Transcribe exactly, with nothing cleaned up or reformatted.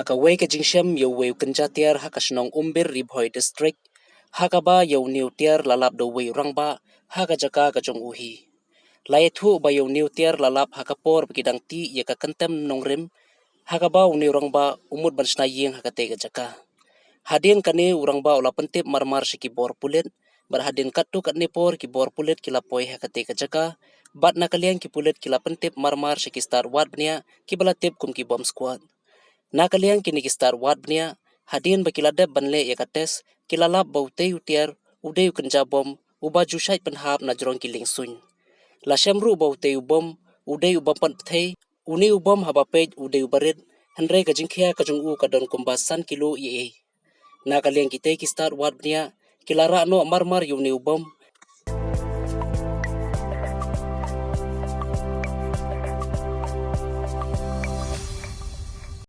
Kawei ka jingshem ïa uwei u kynja tiar ha ka shnong Umbir, Ri Bhoi District, ha kaba ïa une u tiar la lap da uwei u rangbah ha ka jaka ka jong u hi. La ïathuh ba ïa une u tiar la lap ha ka por ba ki dang tih ïa ka kyntem nongrim, ha kaba une u rangbah u mut ban shna ïing ha katei ka jaka. Hadien kane u rangbah u la pyntip marmar sha ki bor pulit, bad hadien katto katne por ki bor pulit ki la poi ha katei ka jaka, bad na ka liang ki pulit ki la pyntip marmar sha ki stad wad bniah kiba la tip kum ki bomb squad. Na ka liang kine ki stad wad bniah, hadien ba ki la dep ban leh ïa ka test, ki la lap ba utei u tiar u dei u kynja bom uba ju shait pynhap na jrong ki lieng suiñ. La shem ruh ba utei u bom u dei u bom pat pyrthei, une u bom haba peit u dei uba rit, hynrei ka jingkhia ka jong u ka don kumba san kilo eiei. Na ka liang kitei ki stad wad bniah, ki la rah noh marmar ïa une u bom,